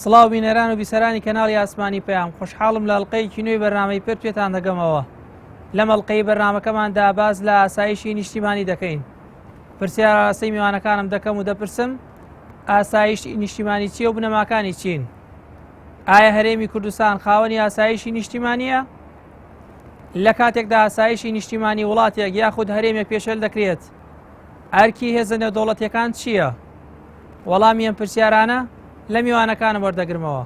سڵاو بینەران و بیسەرانی کەناڵی ئاسمانی پەیام خۆشحاڵم لە ئەڵلقەیەکی نوێی بەرنامەی پێت پێتان دەگەمەوە لەم ئەڵلقەی بەرنامەکەماندا باس لە ئاسایشی نیشتیمانی دەکەین پرسیار ئاراستەی میوانەکانم دەکەم و دەپرسم ئاسایشی نیشتیمانی چییە و بنەماکانی چین؟ ئایا هەرێمی کوردستان خاوەنی ئاسایشی نیشتیمانیە؟ لە کاتێکدا ئاسایشی نیشتیمانی وڵاتێک یاخود هەرێمێک پێشێل دەکرێت ئەرکی هێزە نێودەوڵەتیەکان چییە؟ وەڵامی ئەم پرسیارانە لە میوانەکانم وەردەگرمەوە.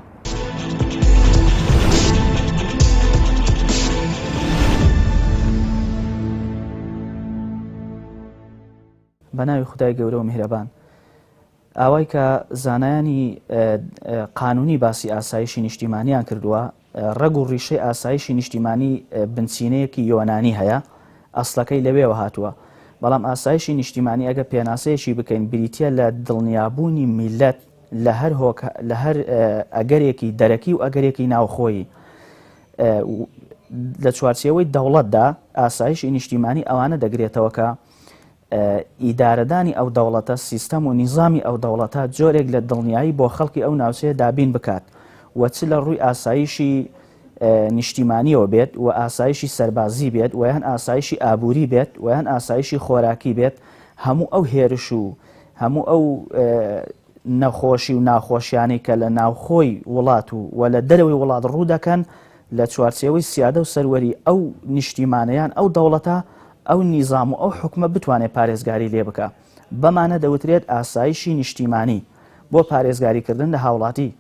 بە ناوی خودای گەورە و میهرەبان. ئاوای کە زانایانی قانونی باسی ئاسایشی نیشتیمانیان کردووە، ڕەگ و ڕیشەی ئاسایشی نیشتیمانی بنچینەیەکی یۆنانی هەیە، ئەسڵەکەی لەوێوە هاتووە. بەڵام ئاسایشی نیشتیمانی ئەگەر پێناسەیەکی بکەین بریتییە لە دڵنیابوونی میللەت لە هەر هۆک لە هەر ئەگەرێکی دەرەکی و ئەگەرێکی ناوخۆیی. لە چوارچێوەی دەوڵەتدا ئاسایشی نیشتیمانی ئەوانە دەگرێتەوە کە ئیدارەدانی ئەو دەوڵەتە، سیستەم و نیزامی ئەو دەوڵەتە جۆرێک لە دڵنیایی بۆ خەڵکی ئەو ناوچەیە دابین بکات و چ لە ڕووی ئاسایشی نیشتیمانیەوە بێت و ئاسایشی سەربازی بێت و یان ئاسایشی ئابووری بێت و یان ئاسایشی خۆراکی بێت هەموو ئەو هێرش و هەموو ئەو نەخۆشی و ناخۆشیانەی کە لە ناوخۆی وڵات و و لە دەرەوەی وڵات ڕوو دەکەن لە چوارچێوەی سیادە و سەروەری ئەو نیشتیمانە یان ئەو دەوڵەتە ئەو نیزام و ئەو حوکمە بتوانێ پارێزگاری لێ بکا. بەمانە دەوترێت ئاسایشی نیشتیمانی بۆ پارێزگاری کردن لە هاوڵاتی.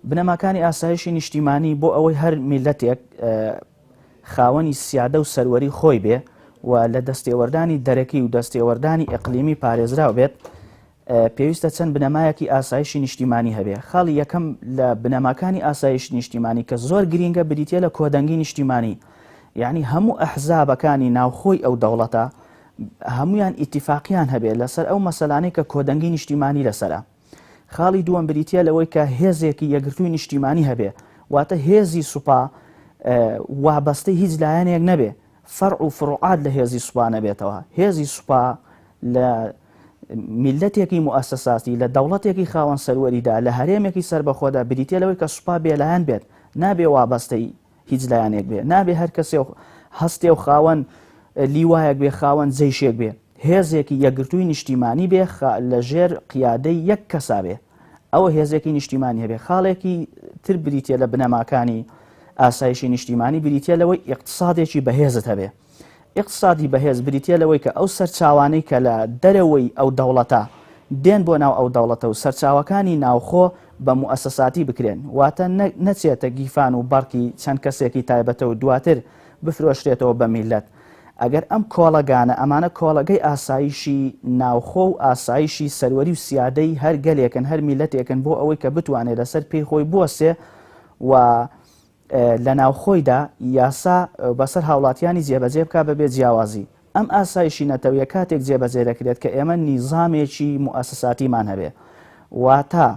بنەماکانی ئاسایشی نیشتیمانی بۆ ئەوەی هەر میللەتێک خاوەنی سیادە و سەروەری خۆی بێ و لە دەستێوەردانی دەرەکی و دەستێوەردانی ئیقلیمی پارێزراو بێت، پێویستە چەند بنەمایەکی ئاسایشی نیشتیمانی هەبێ. خاڵی یەکەم لە بنەماکانی ئاسایشی نیشتیمانی کە زۆر گرینگە بریتیە لە کۆدەنگی نیشتیمانی. یەعنی هەموو ئەحزابەکانی ناوخۆی ئەو دەوڵەتە هەموویان ئیتیفاقیان هەبێ لەسەر ئەو مەسەلانەی کە کۆدەنگی نیشتیمانی لەسەرە. خاڵی دووەم بریتیە لەوەی کە هێزێکی یەکگرتووی نیشتیمانی هەبێ، واتە هێزی سوپا وابەستەی هیچ لایەنێک نەبێ، فەرع و فروعات لە هێزی سوپا نەبێتەوە. هێزی سوپا لە میللەتێکی موئەسەساتی، لە دەوڵەتێکی خاوەن سەروەریدا، لە هەرێمێکی سەربەخۆدا بریتیە لەوەی کە سوپا بێلایەن بێت، نابێ وابەستەی هیچ لایەنێک بێ، نابێ هەر کەسێ هەستێ و خاوەن لیوایەک بێ، خاوەن جەیشێک بێ، هێزێکی یەکگرتووی نیشتیمانی بێ لە ژێر قیادەی یەک کەسا بێ، ئەوە هێزێکی نیشتیمانی هەبێ. خاڵێکی تر بریتیە لە بنەماکانی ئاسایشی نیشتیمانی بریتیە لەوەی ئیقتسادێکی بەهێزت هەبێ. ئیقتسادی بەهێز بریتیە لەوەی کە ئەو سەرچاوانەی کە لە دەرەوەی ئەو دەوڵەتە دێن بۆ ناو ئەو دەوڵەتە و سەرچاوەکانی ناوخۆ بە موئەسەساتی بکرێن، واتە نەچێتە گیفان و بەڕکی چەند کەسێکی تایبەتە و دواتر بفرۆشرێتەوە بە میللەت. ئەگەر ئەم کۆڵەگانە، ئەمانە کۆڵەگەی ئاسایشی ناوخۆ و ئاسایشی سەروەری و سیادەی هەر گەلێکن، هەر میللەتێکن بۆ ئەوەی کە بتوانێ لەسەر پێی خۆی بوەستێ و لە ناوخۆیدا یاسا بەسەر هاوڵاتیانی جێبەجێ بکات بەبێ جیاوازی. ئەم ئاسایشی نەتەویە کاتێک جێبەجێ دەکرێت کە ئێمە نیزامێکی موئەسەساتیمان هەبێ. واتە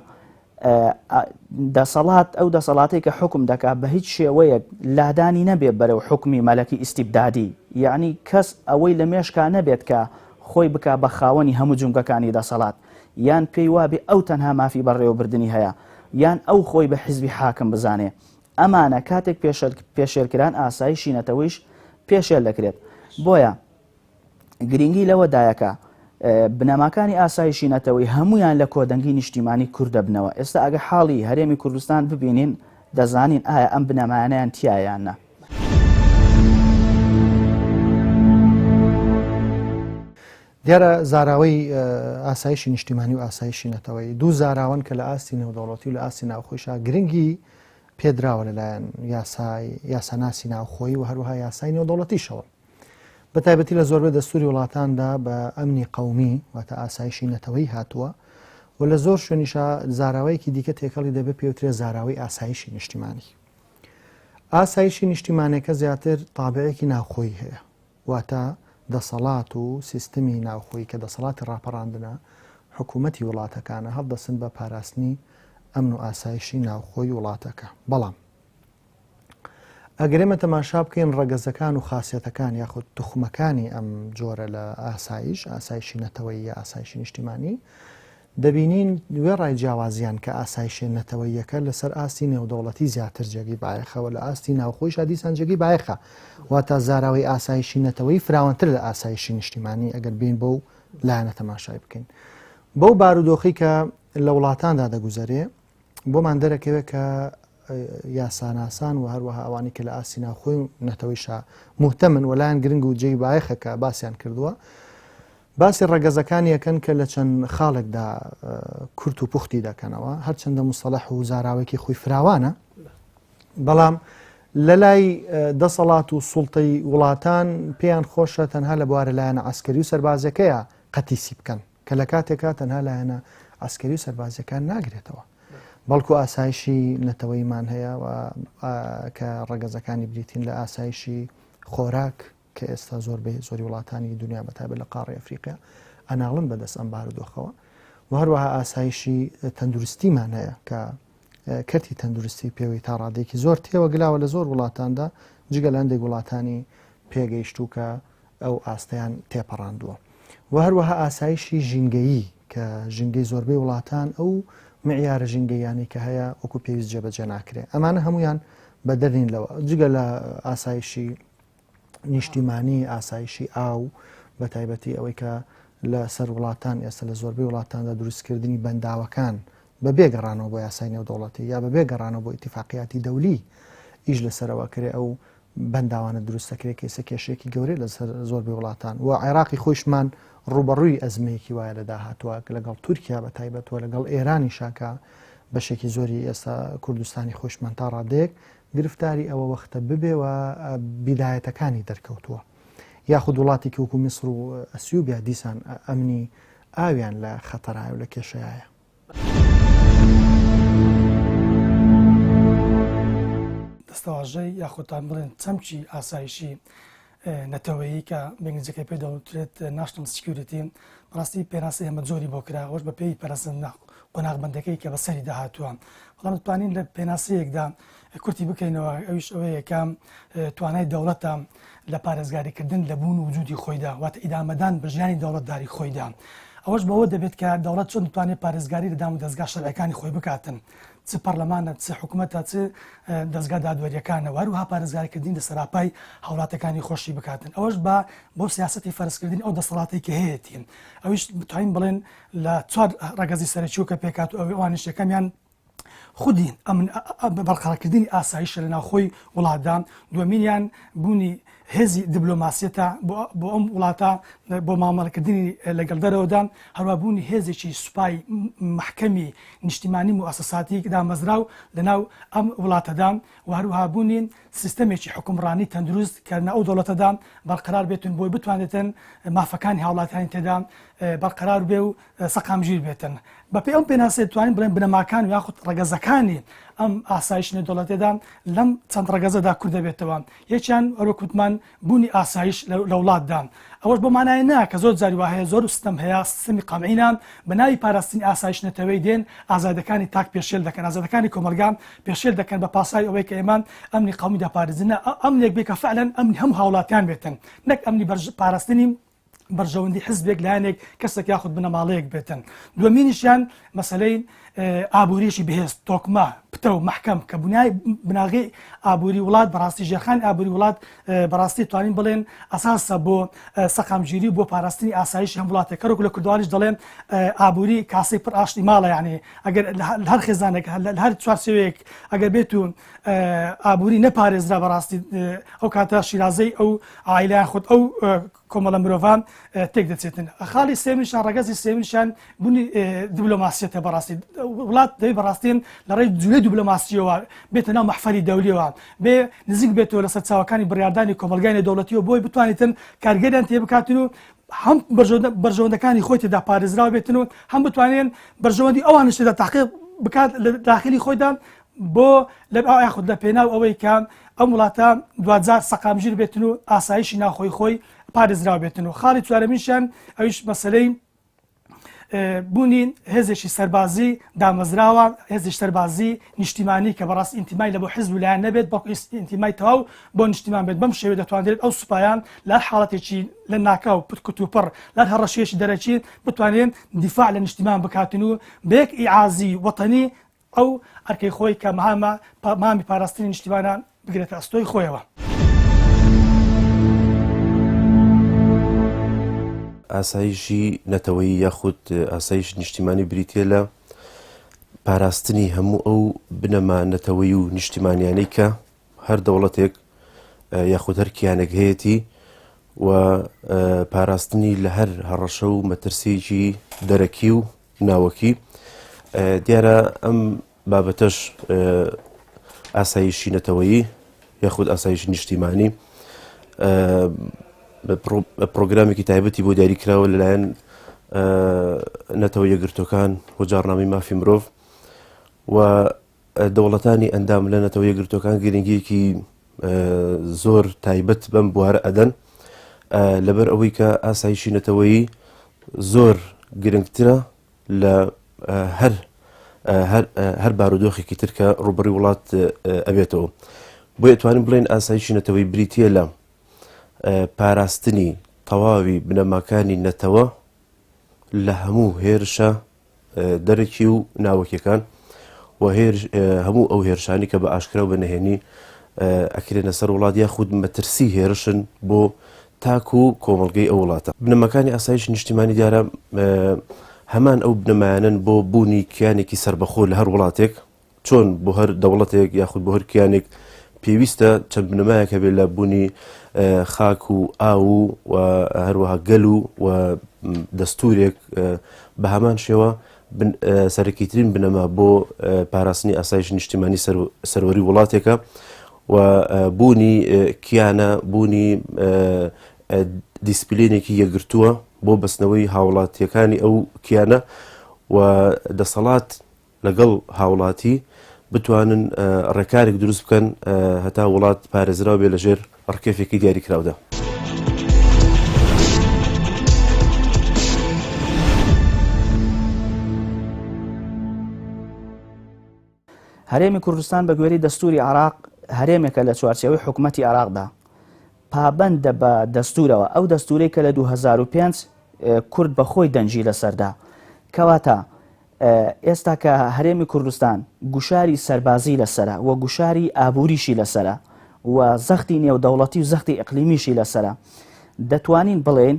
دەسەڵات ئەو دەسەڵاتەی کە حوکم دەکات بە هیچ شێوەیەک لادانی نەبێ بەرەو حوکمی مەلەکی ئیستیبدادی. یەعنی کەس ئەوەی لە مێشکا نەبێت کە خۆی بکا بە خاوەنی هەموو جومگەکانی دەسەڵات. یان پێی وابێ ئەو تەنها مافی بەڕێوەبردنی هەیە، یان ئەو خۆی بە حیزبی حاکم بزانێ. ئەمانە کاتێک پێشێلکران ئاسایشی نەتەوەیش پێشێل دەکرێت. بۆیە گرینگی لەوەدایە کە بنەماکانی ئاسایشی نەتەوەی هەمویان لە کۆدەنگی نیشتیمانی کورد دەبنەوە. ئێستا ئەگە حاڵی هەرێمی کوردستان ببینین دەزانین ئایا ئەم بنەمایانەیان تیایە یان نا. دیارە زاراوەی ئاسایشی نیشتیمانی و ئاسایشی نەتەوەیی دوو زاراوەن کە لە ئاستی نێودەوڵەتی و لە ئاستی ناوخۆیشا گرنگی پێدراوە لەلایەن یاسای یاساناسی ناوخۆیی و هەروەها یاسای نێودەوڵەتیشەوە. بە تایبەتی لە زۆربەی دەستوری وڵاتاندا بە ئەمنی قەومی واتە ئاسایشی نەتەوەی هاتووە و لە زۆر شوێنیشا زاراوەیەکی دیکە تێکەڵی دەبێت پێوترێ زاراوەی ئاسایشی نیشتیمانی. ئاسایشی نیشتیمانەکە زیاتر تابعێکی ناوخۆیی هەیە. واتە دەسەڵات و سیستمی ناوخۆیی کە دەسەڵاتی ڕاپەڕاندنە، حکوومەتی وڵاتەکانە، هەڵدەسن بە پاراستنی ئەمن و ئاسایشی ناوخۆی وڵاتەکە. بەڵام ئەگەر ئێمە تەماشا بکەین ڕەگەزەکان و خاسیەتەکان یاخود توخمەکانی ئەم جۆرە لە ئاسایش، ئاسایشی نەتەوەیی یا ئاسایشی نیشتیمانی، دەبینین وێڕای جیاوازیان کە ئاسایشە نەتەوەییەکە لەسەر ئاستی نێودەوڵەتی زیاتر جێگەی بایەخە و لە ئاستی ناوخۆیشا دیسان جێگەی بایەخە، واتە زاراوەی ئاسایشی نەتەوەیی فراوانترە لە ئاسایشی نیشتیمانی ئەگەر بێین بەو لایەنە تەماشای بکەین. بەو بارودۆخەی کە لە وڵاتاندا دەگوزەرێ بۆمان دەرەکەوێت کە یاساناسان و هەروەها ئەوانەی کە لە ئاستی ناوخۆی و نەتەوەیشا موهتەمن و لایان گرنگ و جێی بایەخە کە باسیان کردووە باسی ڕەگەزەکانی ئەکەن کە لە چەند خاڵێکدا کورت و پوختی دەکەنەوە، هەرچەندە موستەڵەح و زاراوەیەکی خۆی فراوانە، بەڵام لە لای دەسەڵات و سوڵتەی وڵاتان پێیان خۆشە تەنها لە بوارە لایەنە عەسکەری و سەربازیەکەیە قەتیسی بکەن کە لە کاتێکا تەنها لایەنە عەسکەری و سەربازیەکان ناگرێتەوە بەڵکو ئاسایشی نەتەوەیمان هەیە و کە ڕەگەزەکانی بریتین لە ئاسایشی خۆراک کە ئێستا زۆربەی زۆری وڵاتانی دنیا بە تایبەت لە قاڕەی ئەفریقیا ئەناڵن بەدەست ئەم بارودۆخەوە و هەروەها ئاسایشی تەندروستیمان هەیە کە کەرتی تەندروستی پێوەی تا ڕادێکی زۆر تێوە گلاوە لە زۆر وڵاتاندا جگە لە هەندێک وڵاتانی پێگەیشتوو کە ئەو ئاستیان تێپەڕاندووە و هەروەها ئاسایشی ژینگەیی کە ژینگەی زۆربەی وڵاتان ئەو معیارە ژینگەیانەی کە هەیە وەکو پێویست جێبەجێ ناکرێ ئەمانە هەمویان بەدەرنین لەوە جگە لە ئاسایشی نیشتیمانی، ئاسایشی ئاو، بە تایبەتی ئەوەی کە لە سەر وڵاتان ئێستا لە زۆربەی وڵاتاندا دروستکردنی بەنداوەکان بە بێ گەڕانەوە بۆ یاسای نێودەوڵەتی یا بە بێ گەڕانەوە بۆ ئیتیفاقیاتی دەولی ئیش لەسەرەوە کرێ ئەو بەنداوانە دروست دەکرێت کە ئێستا کێشەیەکی گەورەی لەسەر زۆربەی وڵاتان و عێراقی خۆیشمان ڕووبەڕووی ئەزمەیەکی وایە لە داهاتووە لەگەڵ تورکیا بە تایبەت و لەگەڵ ئێرانیشا کە بەشێکی زۆری ئێستا کوردستانی خۆیشمان تا ڕادەیەک گرفتاری ئەوە وەختە ببێ و بیدایەتەکانی دەرکەوتووە. یاخود وڵاتێکی وەکو میسر و ئەسیوبیا دیسان ئەمنی ئاویان لە خەتەرایە و لە کێشەیایە. دەستەواژەی یاخودتان بڵێن چەمکی ئاسایشی نەتەوەیی کە بە ئینگلیزیەکەی پێ دەوترێت National Security بەڕاستی پێناسەی هەمە جۆری بۆ کرا ئەوەش بە پێی پەرەسەندنە قۆناغبەندەکەی کە بەسەری داهاتووە بەڵام دەتوانین لە پێناسەیەکدا کورتی بکەینەوە ئەویش ئەوەیە کە توانای دەوڵەتە لە پارێزگاریکردن لە بوون و وجودی خۆیدا واتە ئیدامەدان بە ژیانی دەوڵەتداری خۆیدا ئەوەش بەوە دەبێت کە دەوڵەت چۆن دەتوانێت پارێزگاری لە دام و دەزگا شەرعەکانی خۆی بکاتن چ پەرلەمانە، چ حکومەتە، چ دەزگا دادوەریەکانە و هەروەها پارێزگاریکردنی لە سەراپای هاوڵاتەکانی خۆشی بکاتن ئەوەش بە بۆ سیاسەتی فەرزکردنی ئەو دەسەڵاتەی کە هەیەتی ئەویش بتوانین بڵێن لە چوار ڕەگەزی سەرەکی کە پێکات و ئەوی ئەوانیش یەکەمیان خودی ئەمن بەرقەرارکردنی ئاسایشە لە ناوخۆی وڵاتدا دووەمینیان بوونی هێزی دبلۆماسیەتە بۆ ئەم وڵاتە بۆ مامەڵەکردنی لەگەڵ دەرەوەدا، هەروا بوونی هێزێکی سوپای مەحکەمی نیشتیمانی موئەسەساتی دامەزراو لەناو ئەم وڵاتەدا و هەروەها بوونی سیستەمێکی حوکمڕانی تەندروست کە لەناو ئەو دەوڵەتەدا بەرقەرار بێتن بۆی بتوانێتن مافەکانی هاوڵاتیانی تێدا بەرقەرار بێ و سەقامگیر بێتن. بەپێی ئەم پێناسەیە دەتوانین بڵێین بنەماکان و یاخود ڕەگەزەکانی ئەم ئاسایش نێودەوڵەتیەدا لەم چەند ڕەگەزەدا کورت دەبێتەوە. یەکیان هەروەک وتمان بوونی ئاسایش لە وڵاتدا. ئەوەش بەو مانایە نا کە زۆر جاری وا هەیە زۆر ستەم هەیە سیستەمی قەمعینە بە ناوی پاراستنی ئاسایش نەتەوەی دێن ئازادەکانی تاک پێشێل دەکەن ئازادەکانی کۆمەڵگا پێشێل دەکەن بە پاساوی ئەوەی کە ئێمە ئەمنی قەومی دەپارێزین نا ئەمنێک بێ کە فعلا ئەمنی هەموو هاوڵاتیان بێتن نەک ئەمنی پاراستنی بەرژەوەندی حزبێک لایەنێک کەسێک یاخود بنەماڵەیەک بێتن دووەمینیشیان مەسلەی ئابووریی بەهێز تۆکمە پتە و محکەم کە بنای بناغی ئابووری وڵات بەڕاستی ژێرخانی ئابووری وڵات بەڕاستی توانین بڵێن ئەساسە بۆ سەقامگیری و بۆ پاراستنی ئاسایشی هەم وڵاتێک کەرۆک لە کوردوانیش دەڵێن ئابووری کاسەی پڕ ئاشتی ماڵە یعنی ئەگەر لە هەر خێزانێک لە هەر چوارچێوەیەک ئەگەر بێت و ئابووری نەپارێزرا بەڕاستی ئەو کاتە شیرازەی ئەو عایلە یاخود ئەو کۆمەڵە مرۆڤان تێک دەچێتن خاڵی سێمیشان ڕەگەزی سێمیشان بوونی دیبلۆماسیەتە بەڕاستی وڵات دەبێت بەڕاستین لە ڕێی جوولەی دیبلۆماسیەوە بێتە ناو مەحفەلی دەولیەوە بێ نزیک بێتەوە لە سەرچاوەکانی بڕیاردانی کۆمەڵگای نێودەوڵەتیەوە بۆی بتوانێتن کارگەریان تێ بکاتن و هەم بەرژەوەندەکانی خۆی تێدا پارێزراو بێتن و هەم بتوانێن بەرژەوەندی ئەوانش تێدا تاقیق بکات لە داخلی خۆیدا بۆ لە یاخود لە پێناو ئەوەی کە ئەم وڵاتە دواجار سەقامگیر بێتن و ئاسایشی ناوخۆی خۆی پارێزراو بێتن و خاڵی چوارەمیشیان ئەویش مەسەلەی. بوونی هێزێکی سەربازی دامەزراوە، هێزێکی سەربازی نیشتیمانی کە بەڕاستی ئینتیمای لە بۆ حزب و لایەن نەبێت، بەڵکو ئینتیمای تەواو بۆ نیشتیمان بێت، بەم شێوەیە دەتواندرێت ئەو سوپایە لە هەر حاڵەتێکی لە ناکاو کتوپڕ، لە هەر هەڕەشەیەکی دەرەکی بتوانێت دیفاع لە نیشتیمان بکاتن و بە یەک ئیعازی وەتەنی ئەو ئەرکەی خۆی کە مهامە مامی پاراستنی نیشتیمانە بگرێتە ئەستۆی خۆیەوە. ئاسایشی نەتەوەیی یاخود ئاسایشی نیشتیمانی بریتییە لە پاراستنی هەموو ئەو بنەما نەتەوەیی و نیشتیمانیانەی کە هەر دەوڵەتێک یاخود هەر کیانێک هەیەتی و پاراستنی لە هەر هەڕەشە و مەترسیەکی دەرەکی و ناوەکی دیارە ئەم بابەتەش ئاسایشی نەتەوەیی یاخود ئاسایشی نیشتیمانی پرۆگرامێکی تایبەتی بۆ دیاری کراوە لەلایەن نەتەوە یەکگرتوەکان و جارنامەی مافی مرۆڤ و دەوڵەتانی ئەندام لە نەتەوە یەکگرتوەکان گرنگیەکی زۆر تایبەت بەم بوارە ئەدەن لەبەر ئەوەی کە ئاسایشی نەتەوەیی زۆر گرنگترە لە هەر هەر بارودۆخێکی تر کە ڕوبڕی وڵات ئەبێتەوە بۆیە توانین بڵێن ئاسایشی نەتەوەی بریتە لە پاراستنی تەواوی بنەماکانی نەتەوە لە هەموو هێرشە دەرەکی و ناوەکیەکان و هەموو ئەو هێرشانی کە بە ئاشکرا و بە نهێنی ئەکرێنە سەر وڵات یاخود مەترسی هێرشن بۆ تاک و کۆمەڵگەی ئەو وڵاتە. بنەماکانی ئاسایشی نیشتیمانی دیارە هەمان ئەو بنەمایانەن بۆ بوونی کیانێکی سەربەخۆ لە هەر وڵاتێک، چۆن بۆ هەر دەوڵەتێک یاخود بۆ هەر کیانێک پێویستە چەند بنەمایەک هەبێت لە بوونی خاک و ئاو و هەروەها گەل و و دەستورێک بە هەمان شێوە سەرەکیترین بنەما بۆ پاراستنی ئاسایشی نیشتیمانی سەروەری وڵاتێکە و بوونی کیانە بوونی دیسپلینێکی یەکگرتووە بۆ بەستنەوەی هاوڵاتیەکانی ئەو کیانە و دەسەڵات لەگەڵ هاوڵاتی بتوانن ڕێکارێک دروست بکەن هەتا وڵات پارێزراو بێ لەژێر ڕکێفێکی دیاریکراودا. هەرێمی کوردستان بە گوێرەی دەستوری عێراق هەرێمێکە لە چوارچێوەی حکومەتی عێراقدا پابەندە بە دەستورەوە ئەو دەستورەی کە لە 2005 کورد بە خۆی دەنگی لەسەردا کەواتە ئێستا کە هەرێمی کوردستان گوشاری سەربازی لەسەرە و گوشاری ئابووریشی لەسەرە و زەختی نێودەوڵەتی و زەختی ئیقلیمیشی لەسەرە دەتوانین بڵێین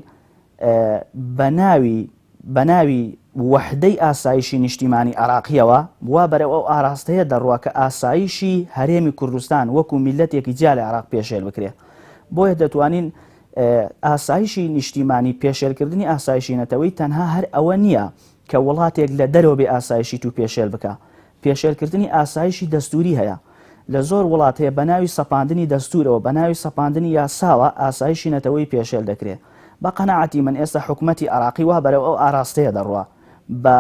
بە ناوی بە ناوی وەحدەی ئاسایشی نیشتیمانی عێراقیەوە وا بەرەو ئەو ئاراستەیە دەڕوا کە ئاسایشی هەرێمی کوردستان وەکو میللەتێکی جیا لە عێراق پێشێل بکرێ بۆیە دەتوانین ئاسایشی نیشتیمانی پێشێلکردنی ئاسایشی نەتەوەی تەنها هەر ئەوە نییە کە وڵاتێک لە دەرەوە بێ ئاسایشی تو پێشێل بکا. پێشێلکردنی ئاسایشی دەستووری هەیە. لە زۆر وڵات هەیە بە ناوی سەپاندنی دەستوورەوە، بە ناوی سەپاندنی یاساوە ئاسایشی نەتەوەیی پێشێل دەکرێ. بە قەناعەتی من ئێستا حکومەتی عێراقی وا بەرەو ئەو ئاراستەیە دەڕوا. بە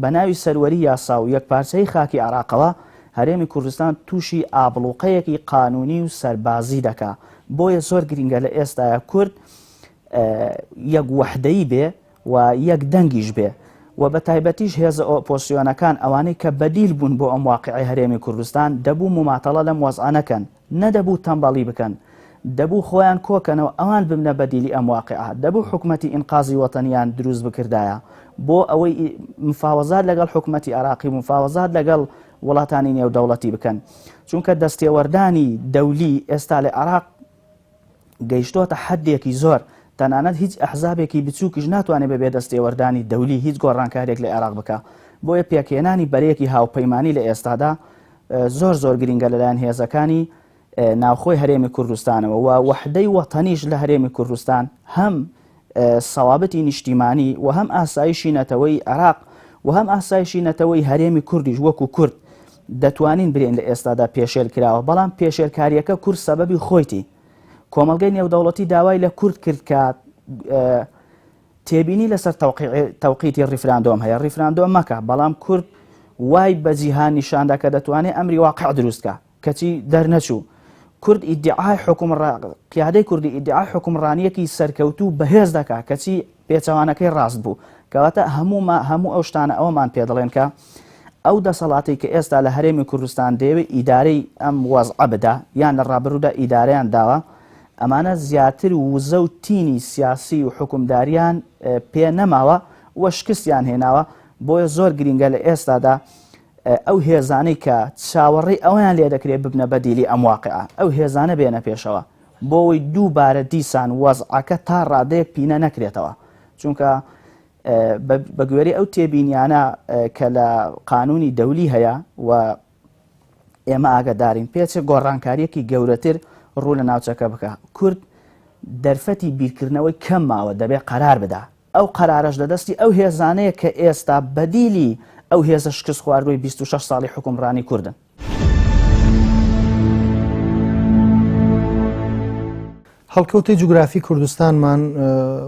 بە ناوی سەروەری یاسا و یەکپارچەیی خاکی عێراقەوە هەرێمی کوردستان تووشی ئابڵوقەیەکی قانوونی و سەربازی دەکا. بۆیە زۆر گرینگە لە ئێستایا کورد یەک وەحدەیی بێ و یەک دەنگیش بێ و بە تایبەتیش هێزە ئۆپۆسیۆنەکان ئەوانەی کە بەدیل بوون بۆ ئەم واقیعەی هەرێمی کوردستان دەبوو موماتەڵە لەم وەزعە نەکەن نەدەبوو تەمبەڵی بکەن دەبوو خۆیان کۆکەنەوە ئەوان ببنە بەدیلی ئەم واقیعە دەبوو حکومەتی ئینقازی وەتەنیان دروست بکردایە بۆ ئەوەی مفاوەزات لەگەڵ حکومەتی عێراقی مفاوەزات لەگەڵ وڵاتانی نێودەوڵەتی بکەن چونکە دەستێوەردانی دەولی ئێستا لە عێراق گەیشتۆتە حەدێکی زۆر، تەنانەت هیچ ئەحزابێکی بچووکیش ناتوانێت بەبێ دەستێوەردانی دەولی هیچ گۆڕانکاریەک لە عێراق بکا، بۆیە پێکهێنانی بەرەیەکی هاوپەیمانی لە ئێستادا زۆر زۆر گرینگە لەلایەن هێزەکانی ناوخۆی هەرێمی کوردستانەوە و وەحدەی وەتەنیش لە هەرێمی کوردستان هەم سەوابتی نیشتیمانی و هەم ئاسایشی نەتەوەی عێراق و هەم ئاسایشی نەتەوەی هەرێمی کوردیش وەکو کورد دەتوانین برێن لە ئێستادا پێشێل کراوە بەڵام پێشێلکاریەکە کورد سەبەبی خۆیتی کۆمەڵگەی نێودەوڵەتی داوای لە کورد کرد کە تێبینی لەسەر تەوقیتی ڕیفراندۆم هەیە ڕیفراندۆم مەکە بەڵام کورد وای بە جیهان نیشاندا کە دەتوانێت ئەمری واقع دروستکە کەچی دەرنەچوو. کورد ئیدیعای حوکمڕا قیادەی کوردی ئیدیعای حوکمڕانییەکی سەرکەوتوو و بەهێز دەکا، کەچی پێچەوانەکەی ڕاست بوو. کەواتە هەموو هەموو ئەو شتانە ئەوەمان پێ دەڵێن کە ئەو دەسەڵاتی کە ئێستا لە هەرێمی کوردستان دەیەوێت ئیدارەی ئەم وەزعە بدا یان لە ڕابروودا ئیدارەیان داوە ئەمانە زیاتر وزە و تینی سیاسی و حکومداریان پێ نەماوە و شکستیان هێناوە بۆیە زۆر گرینگە لە ئێستادا ئەو هێزانەی کە چاوەڕێی ئەویان لێ دەکرێت ببنە بەدیلی ئەم واقعە ئەو هێزانە بێنە پێشەوە بۆەوەی دووبارە دیسان وەزعەکە تا ڕادەیەک پینە نەکرێتەوە چونکە بە گوێرەی ئەو تێبینیانە کە لە قانونی دەولی هەیە و ئێمە ئاگادارین پێچێ گۆڕانکاریەکی گەورەتر ڕوو لە ناوچەکە بکە کورد دەرفەتی بیرکردنەوەی کەم ماوە دەبێت قەرار بدا ئەو قەرارەش لە دەستی ئەو هێزانەیە کە ئێستا بەدیلی ئەو هێزە شکست خواردووی 26 ساڵی حکومڕانی کوردن. هەڵکەوتەی جوگرافی کوردستانمان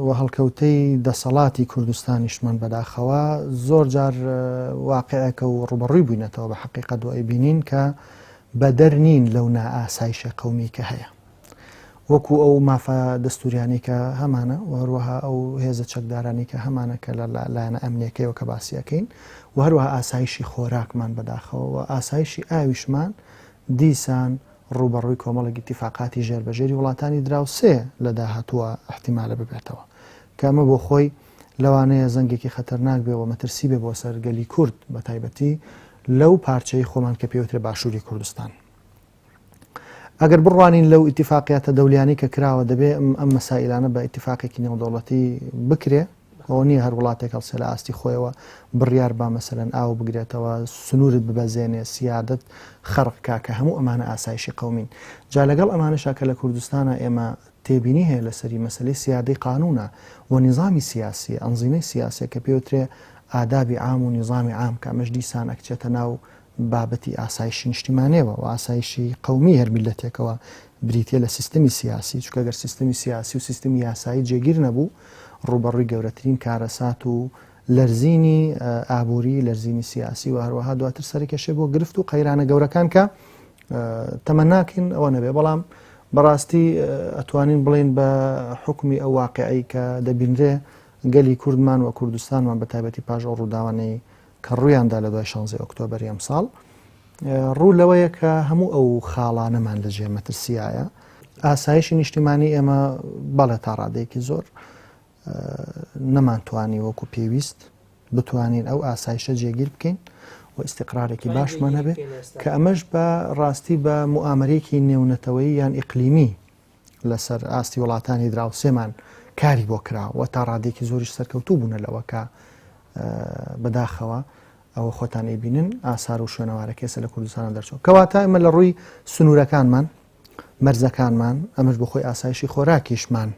و هەڵکەوتەی دەسەڵاتی کوردستانیشمان بەداخەوە زۆر جار واقعێکە و ڕوبەڕووی بووینەتەوە بە حقیقەت و ئەیبینین کە بەدەر نین لەو نائاسایشە قەومی کە هەیە. وەکو ئەو مافە دەستوریانەی کە هەمانە و هەروەها ئەو هێزە چەکدارانەی کە هەمانە کە لە لایەنە ئەمنیەکەیەوە کە باسی ئەکەین و هەروەها ئاسایشی خۆراکمان بەداخەوە و ئاسایشی ئاویشمان دیسان ڕووبەڕووی کۆمەڵێک ئیتیفاقاتی ژێر بەژێری وڵاتانی دراوسێ لە داهاتووە ئیحتیمالە ببێتەوە کە ئەمە بۆ خۆی لەوانەیە زەنگێکی خەتەرناک بێ و مەترسی بێ بۆ سەر گەلی کورد بە تایبەتی لەو پارچەی خۆمان کە پێوترێ باشووری کوردستان. ئەگەر بڕوانین لەو ئیتیفاقیاتە دەولیانەی کە کراوە دەبێ ئەم مەسائیلانە بە ئیتیفاقێکی نێودەوڵەتی بکرێ ئەوە نییە هەر وڵاتێک هەڵسێ لە ئاستی خۆیەوە بڕیار با مەسەلەن ئاو بگرێتەوە سنوورت ببەزێنێ سیادت خەرق کا کە هەموو ئەمانە ئاسایشی قەومین جا لەگەڵ ئەمانەشا کە لە کوردستانە ئێمە تێبینی هەیە لەسەری مەسەلەی سیادەی قانونە و نیزامی سیاسیە ئەنزیمەی سیاسیە کە پێوترێ ئادابی عام و نیزامی عام کە ئەمەش دیسان ئەکچێتە ناو بابەتی ئاسایشی نیشتیمانیەوە و ئاسایشی قەومی هەر میللەتێکەوە بریتیە لە سیستمی سیاسی، چونکە گەر سیستمی سیاسی و سیستمی یاسایی جێگیر نەبوو ڕووبەڕووی گەورەترین کارەسات و لەرزینی ئابووری، لەرزینی سیاسی و هەروەها دواتر سەرکێشێ بۆ گرفت و قەیرانە گەورەکان کە تەمەناکەین ئەوە نەبێ بەڵام بەڕاستی ئەتوانین بڵێین بە حوکمی ئەو واقعی کە دەبینرێ گەلی کوردمان و کوردستانمان بە تایبەتی پاش ئەو ڕووداوانەی کە ڕوویاندا لە دوای شانزەی ئۆکتۆبەری ئەمساڵ ڕوو لەوەیە کە هەموو ئەو خاڵانەمان لە ژێر مەترسیایە. ئاسایشی نیشتیمانی ئێمە بەڵێ تا ڕادەیەکی زۆر نەمانتوانی وەکو پێویست بتوانین ئەو ئاسایشە جێگیر بکەین و ئیستیقرارێکی باشمان هەبێ کە ئەمەش بە ڕاستی بە موئامەرەیەکی نێونەتەوەیی یان ئیقلیمی لەسەر ئاستی وڵاتانی دراوسێمان کاری بۆ کرا و تا ڕادێکی زۆریش سەرکەوتوو بوونە لەوە کە بەداخەوە ئەوە خۆتان ئەیبینن ئاسار و شوێنەوارەکە ئێستا لە کوردستانە دەرچوە کەواتە ئێمە لە ڕووی سنوورەکانمان مەرزەکانمان ئەمەش بۆ خۆی ئاسایشی خۆراکیشمان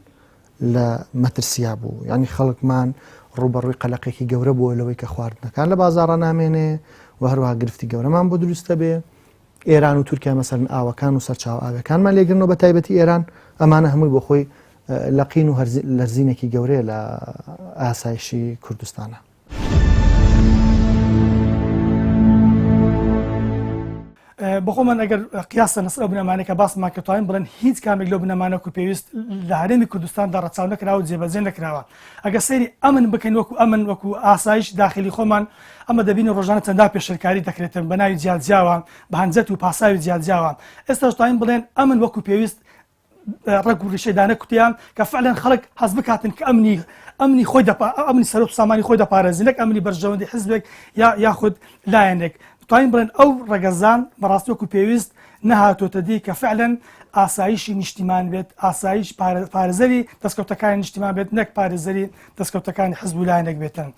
لە مەترسیا بوو یعنی خەڵکمان ڕوبەڕووی قەلەقێکی گەورە بووە لەوەی کە خواردنەکان لە بازاڕە نامێنێ و هەروەها گرفتی گەورەمان بۆ دروستە بێ ئێران و تورکیا مەسەلەن ئاوەکان و سەرچاوە ئاویەکانمان لێگرنەوە بە تایبەتی ئێران ئەمانە هەمووی بۆ خۆی لەقین و لەرزینێکی گەورەیە لە ئاسایشی کوردستانە. بەخۆمان ئەگەر قیاسە لەسەر ئەو بنەمانەی کە باسمان کرد توانین بڵێن هیچ کامێک لەو بنەمانە وەکو پێویست لە هەرێمی کوردستاندا ڕەچاو نەکراوە و جێبەجێ نەکراوە ئەگەر سەیری ئەمن بکەین وەکو ئەمن وەکو ئاسایش داخلی خۆمان ئەمە دەبینین ڕۆژانە چەندان پێشێلکاری دەکرێتن بە ناوی جیاجیاوە بە هەنجەت و پاساوی جیاجیاوە ئێستاش توانین بڵێن ئەمن وەکو پێویست ڕەگ و ڕیشەی دانەکوتیان کە فعلەن خەڵک هەست بکاتن کە ئەمنی ئەمنی خۆی دەپا ئەمنی سەرۆک سامانی خۆی دەپارێزی نەک ئەمنی بەرژەوەندی حزبێک یا یاخود لایەنێک توانین بڵێن ئەو ڕەگەزان بەڕاستی وەکو پێویست نەهاتۆتە دی کە فعلەن ئاسایشی نیشتیمان بێت ئاسایش پارێزەری دەستکەوتەکانی نیشتیمان بێت نەک پارێزەری دەستکەوتەکانی حزب و لایەنێک بێتن.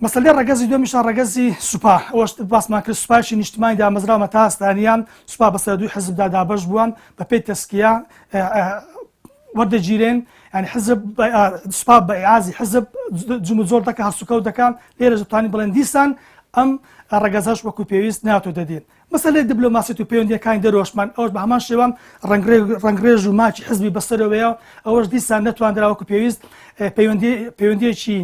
مەسەلەی ڕەگەزی دووەمیشان ڕەگەزی سوپا، ئەوەش باسمان کرد سوپایەکی نیشتمانی دامەزراوە تا ئاستانیان سوپا بەسەر دوو حزبدا دابەش بووە بەپێی تەسکیە وەردەگیرێن یعنی حزب سوپا بە ئیعازی حزب جموجۆڵ دەکە هەڵسوکەوت دەکا لێرەش دەتوانین بڵێن دیسان ئەم ڕەگەزەش وەکو پێویست ناتۆ دەدی مەسەلەی دبلۆماسیەت و پەیوەندییەکانی دەرەوەشمان ئەوەش بە هەمان شێوە ڕەنگڕێژ و ماکی حزبی بەسەرەوەیە ئەوەش دیسان نەتواندرا وەکو پێویست پەیوەندیەکی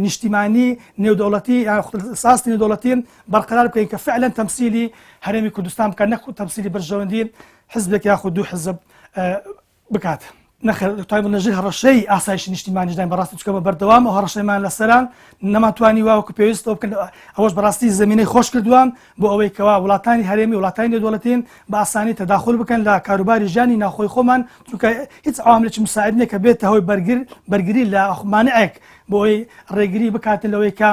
نیشتیمانی نێودەوڵەتی ساستی نێودەوڵەتی بەرقەرار بکەین کە فعلا تەمسیلی هەرێمی کوردستان بکات نەک تەمسیلی بەرژەوەندی حزبێک یاخود دوو حزب بکات. نەخێر دەتوانین لە ژێر هەڕەشەی ئاسایشی نیشتیمانیشداین بەڕاستی چونکە بە بەردەوام ئەو هەڕەشەیمان لەسەرە نەمانتوانی وا وەکو پێویست ئەوە بکەن ئەوەش بەڕاستی زەمینەی خۆش کردووە بۆ ئەوەی کەوا وڵاتانی هەرێمی وڵاتانی نێودەوڵەتی بە ئاسانی تەداخول بکەن لە کاروباری ژیانی ناوخۆی خۆمان چونکە هیچ عواملێکی مساعد نییە کە بێتە هۆی بەرگر بەرگری لە مانعێک بۆ ئەوەی ڕێگری بکاتن لەوەی کە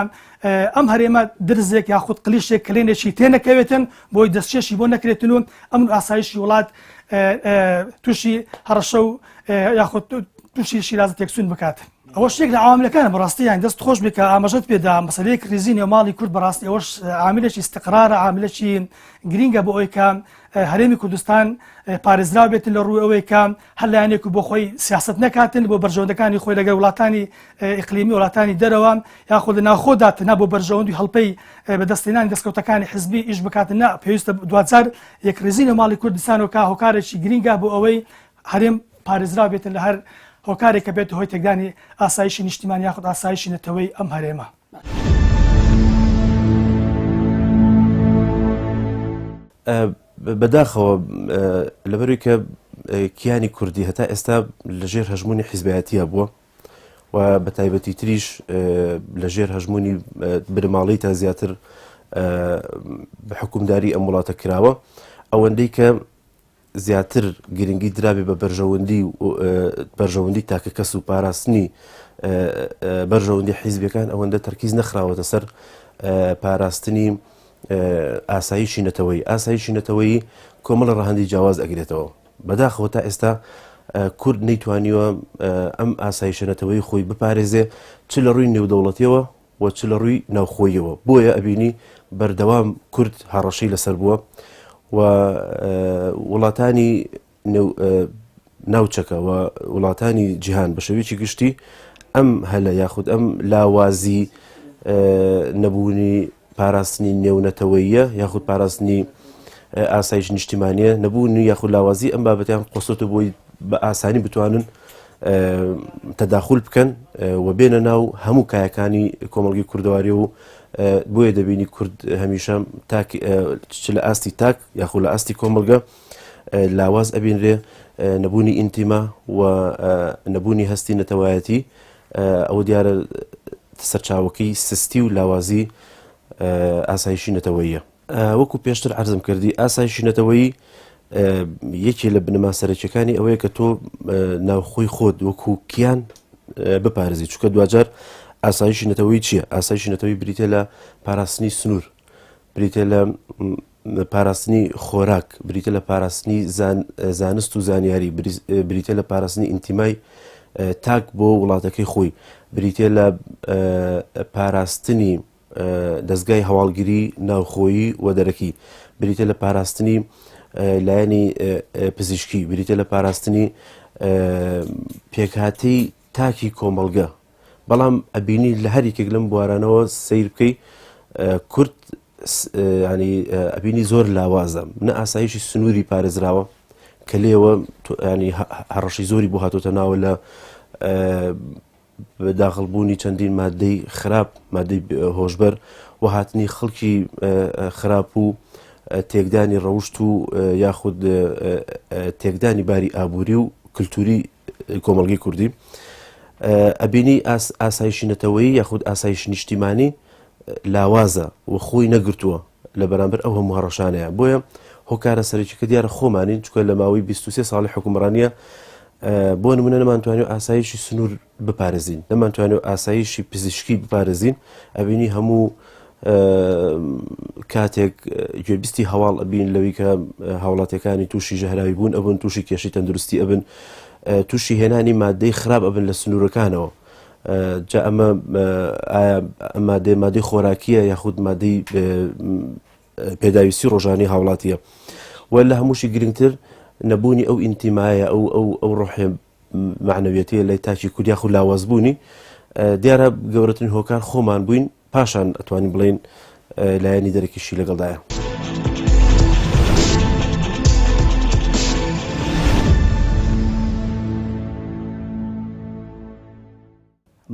ئەم هەرێمە درزێک یاخود قلیشێک کلێنێکی تێنەکەوێتن بۆی دەستکێشی بۆ نەکرێتن و ئەمن و ئاسایشی وڵات تووشی هەڕەشە و یاخود تووشی شیرازە تێکچوون بکات. ئەوەش یەک لە عواملەکانە بەڕاستی یان دەست خۆش بێ کە ئاماژەت پێدا مەسەلەیەک ریزی نێوماڵی کورد بەڕاستی ئەوەش عاملێکی ئیستقرارە عاملێکی گرینگە بۆ ئەوەی کە هەرێمی کوردستان پارێزراو بێتن لە ڕووی ئەوەی کە هەر لایەنێک و بۆ خۆی سیاست نەکاتن بۆ بەرژەوەندەکانی خۆی لەگەڵ وڵاتانی ئیقلیمی وڵاتانی دەرەوە یاخود لە ناوخۆدا تەنها بۆ بەرژەوەندی هەڵپەی بەدەستهێنانی دەستکەوتەکانی حزبی ئیش بکاتن نا پێویستە دواجار یەکڕیزی نێو ماڵی کوردستان و کا هۆکارێکی گرینگە بۆ ئەوەی هەرێم پارێزراو بێتن لە هەر هۆکارێک کە بێتە هۆی تێکدانی ئاسایشی نیشتیمان یاخود ئاسایشی نەتەوەی ئەم هەرێمە. بەداخەوە لەبەروی کە کیانی کوردی هەتا ئێستا لەژێر هەژمونی حیزبایەتیە بووە و بە تایبەتی تریش لەژێر هەژمونی بنەماڵەی تا زیاتر بە حکومداری ئەم وڵاتە کراوە ئەوەندەی کە زیاتر گرنگی درابێ بە بەرژەوەندی بەرژەوەندی تاکە کەس و پاراستنی بەرژەوەندی حیزبەکان ئەوەندە تەرکیز نەخراوەتە سەر پاراستنی ئاسایشی نەتەوەی ئاسایشی نەتەوەیی کۆمەڵە ڕەهەندی جیاواز ئەگرێتەوە بەداخەوە تا ئێستا کورد نەیتوانیوە ئەم ئاسایشە نەتەوەی خۆی بپارێزێ چ لە ڕووی نێودەوڵەتیەوە و چ لە ڕووی ناوخۆیەوە بۆیە ئەبینی بەردەوام کورد هەڕەشەی لەسەر بووە و وڵاتانی ناوچەکە و وڵاتانی جیهان بە شێوەیەکی گشتی ئەم هەلە یاخود ئەم لاوازی نەبوونی پاراستنی نێونەتەوەیە یاخود پاراستنی ئاسایش نیشتیمانە نەبوونی یاخود لاوازی ئەم بابەتیان قۆستۆتە بۆی بە ئاسانی بتوانن تەداخول بکەن و بێنە ناو هەموو کایەکانی کۆمەڵگی کوردەواری و بۆیە دەبینی کورد هەمیشە تاک چ لە ئاستی تاک یاخود لە ئاستی کۆمەڵگە لاواز ئەبینرێ نەبوونی ئینتیما و نەبوونی هەستی نەتەوایەتی ئەوە دیارە سەرچاوەکەی سستی و لاوازی ئاسایشی نەتەوەیە. وەکو پێشتر عەرزم کردی ئاسایشی نەتەوەیی یەکێ لە بنەما سەرەکیەکانی ئەوەیە کە تۆ ناوخۆی خۆت وەکو کیان بپارێزی چونکە دواجار ئاسایشی نەتەوەی چییە؟ ئاسایشی نەتەوەی بریتە لە پاراستنی سنوور بریتە لە پاراستنی خۆراک بریتە لە پاراستنی زانست و زانیاری بریتە لە پاراستنی ئینتیمای تاک بۆ وڵاتەکەی خۆی بریتە لە پاراستنی دەستگای هەواڵگری ناوخۆیی و دەرەکی بریتە لە پاراستنی لایەنی پزیشکی بریتە لە پاراستنی پێکهاتەی تاکی کۆمەڵگە بەڵام ئەبینی لە هەر یەکێک لەم بوارانەوە سیر بکەی کورد ینی ئەبینی زۆر لاوازە نە ئاسایشی سنووری پارێزراوە کە لێوە ینی هەڕەشی زۆری بۆ هاتۆتە ناوە لە داخڵبوونی چەندین مادەی خراپ مادەی هۆشبەر و هاتنی خەڵکی خراپ و تێکدانی ڕەوشت و یاخود تێکدانی باری ئابووری و کللتوری کۆمەڵگەی کوردی ئەبینی ئاسایشی نەتەوەیی یاخود ئاسایش نیشتیمانی لاوازە و خۆی نەگرتووە لە بەرامبەر ئەو هەموو هەڕەشانەیە بۆیە هۆکارە سەرەکیەکە دیارە خۆمانین چکە لە ماوەی 23 ساڵی حکومڕانیە بۆ نمونە نەمانتوانی ئاسایشی سنوور بپارێزین نەمانتوانی ئاسایشی پزیشکی بپارێزین ئەبینی هەموو کاتێک گوێبیستی هەواڵ ئەبین لەوی کە هاوڵاتیەکانی تووشی ژەهراوی بوون ئەبن تووشی کێشەی تەندروستی ئەبن تووشی هێنانی مادەی خراپ ئەبن لە سنوورەکانەوە جا ئەمە ئایا مادەی مادەی خۆراکیە یاخود مادەی پێداویستی ڕۆژانی هاوڵاتیە و لە هەمووشی گرنگتر نەبوونی ئەو ئینتیمایە ئەو ئەو ئەو ڕۆحێ مەعنەویەتیە لای تاکی کورد یاخود لاوازبوونی دیارە گەورەترین هۆکار خۆمان بووین پاشان ئەتوانین بڵێین لایەنی دەرەکیشی لەگەڵدایە.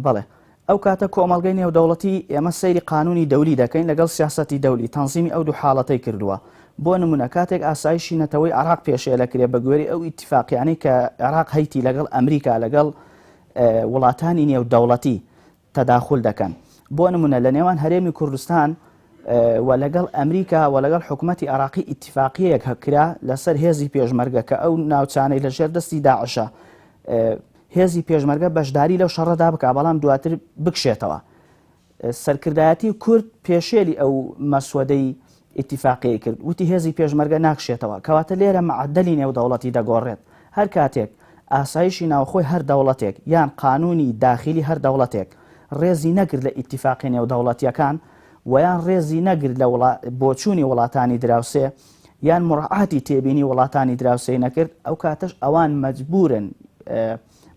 بەڵێ ئەو کاتە کۆمەڵگەی نێودەوڵەتی ئێمە سەیری قانونی دەولی دەکەین لەگەڵ سیاسەتی دەولی تەنزیمی ئەو دوو حاڵەتەی کردووە. بۆ نمونە کاتێک ئاسایشی نەتەوەی عراق پێشێلەکرێ بە گوێری ئەو ئیتفاقیانەی کە عێراق هەیتی لەگەڵ ئەمریکا لەگەڵ وڵاتانی نێو دەوڵەتی تەداخول دەکەن. بۆ نمونە لە نێوان هەرێمی کوردستان و لەگەڵ ئەمریکا و لەگەڵ حکومەتی عراقی ئیتفاقیەیەک هەکرا لەسەر هێزی پێشمەرگە کە ئەو ناوچانەی لە ژێر دەستی داعشە هێزی پێشمەرگە بەشداری لەو شەڕەدا بکا بەڵام دواتر بکشێتەوە. سەرکردایەتی کورد پێشێلی ئەو مەسوەدەی ئیتیفاقیەی کرد وتی هێزی پێشمەرگە ناکشێتەوە کەواتە لێرە مەعەدەلی نێودەوڵەتی دەگۆڕێت هەر کاتێک ئاسایشی ناوخۆی هەر دەوڵەتێک یان قانونی داخیلی هەر دەوڵەتێک ڕێزی نەگرت لە ئیتیفاقی نێودەوڵەتیەکان و یان ڕێزی نەگرت لە بۆچوونی وڵاتانی دراوسێ یان مڕعاتی تێبینی وڵاتانی دراوسێی نەکرد ئەو کاتەش ئەوان مەجبورن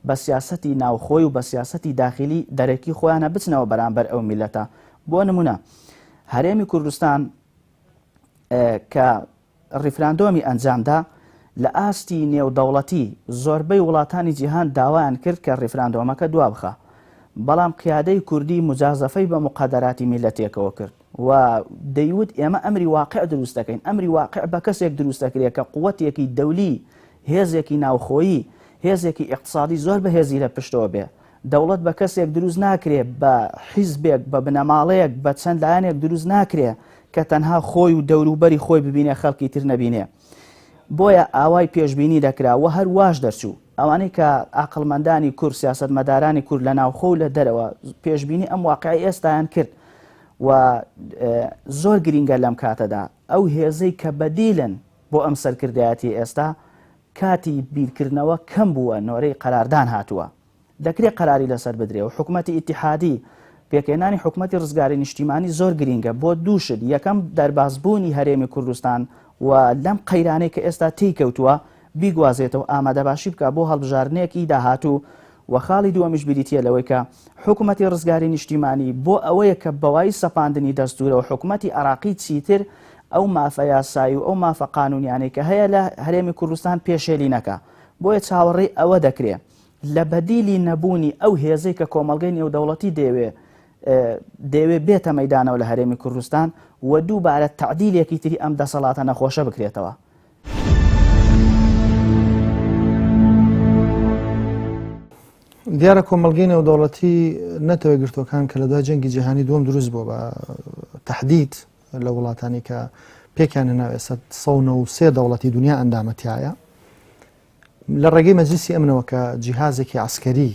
بە سیاسەتی ناوخۆی و بە سیاسەتی داخیلی دەرەکی خۆیانە بچنەوە بەرامبەر ئەو میلەتە بۆ نمونە هەرێمی کوردستان کە ڕیفراندۆمی ئەنجامدا لە ئاستی نێودەوڵەتی زۆربەی وڵاتانی جیهان داوایان کرد کە ڕیفراندۆمەکە دوابخە بەڵام قیادەی کوردی مجازەفەی بە مقەدەراتی میلەتێکەوە کرد و دەیوت ئێمە ئەمری واقع دروست دەکەین ئەمری واقع بە کەسێک دروست دەکرێت کە قوتێکی دەولی هێزێکی ناوخۆیی، هێزێکی ئیقتسادی زۆر بەهێزی لە پشتەوە بێ. دەوڵەت بە کەسێک دروست ناکرێ، بە حیزبێک، بە بنەماڵەیەک، بە چەند لایەنێک دروست ناکرێ کە تەنها خۆی و دەوروبەری خۆی ببینێ خەڵکی تر نەبینێ. بۆیە ئاوای پێشبینی دەکرا و هەر واش دەرچوو. ئەوانەی کە ئاقڵمەندانی کورد، سیاسەتمەدارانی کورد لە ناوخۆ و لە دەرەوە پێشبینی ئەم واقیعەی ئێستایان کرد و زۆر گرینگە لەم کاتەدا ئەو هێزەی کە بەدیلن بۆ ئەم سەرکردایەتیە ئێستا کاتی بیرکردنەوە کەم بووە نۆرەی قەراردان هاتووە دەکرێ قەراری لەسەر بدرێ و حکومەتی ئیتیحادی پێکهێنانی حکومەتی ڕزگاری نیشتیمانی زۆر گرینگە بۆ دوو شت یەکەم دەربازبوونی هەرێمی کوردستان و لەم قەیرانەی کە ئێستا تێی کەوتووە بیگوازێتەوە ئامادەباشی بکا بۆ هەڵبژاردنێکی داهاتوو و خاڵی دووەمیش بریتییە لەوەی کە حکومەتی ڕزگاری نیشتیمانی بۆ ئەوەیە کە بەوای سەپاندنی دەستوورەوە حکومەتی عێراقی چیتر ئەو مافە یاسایی و ئەو مافە قانونیانەی کە هەیە لە هەرێمی کوردستان پێشێلی نەکا بۆیە چاوەڕێی ئەوە دەکرێ لە بەدیلی نەبوونی ئەو هێزەی کە کۆمەڵگەی نێودەوڵەتی دەیەوێ دەیەوێ بێتە مەیدانەوە لە هەرێمی کوردستان و دووبارە تەعدیلێکی تری ئەم دەسەڵاتە نەخۆشە بکرێتەوە. دیارە کۆمەڵگەی نێودەوڵەتی نەتەوە گرتوەکان کە لە دوای جەنگی جیهانی دووەم دروست بووە بە تهدید لە وڵاتانی کە پێکیان هێناوە ئێستا 193 دەوڵەتی دنیا ئەندامەتیایە لە ڕێگەی مەجلیسی ئەمنەوە کە جیهازێکی عسکەری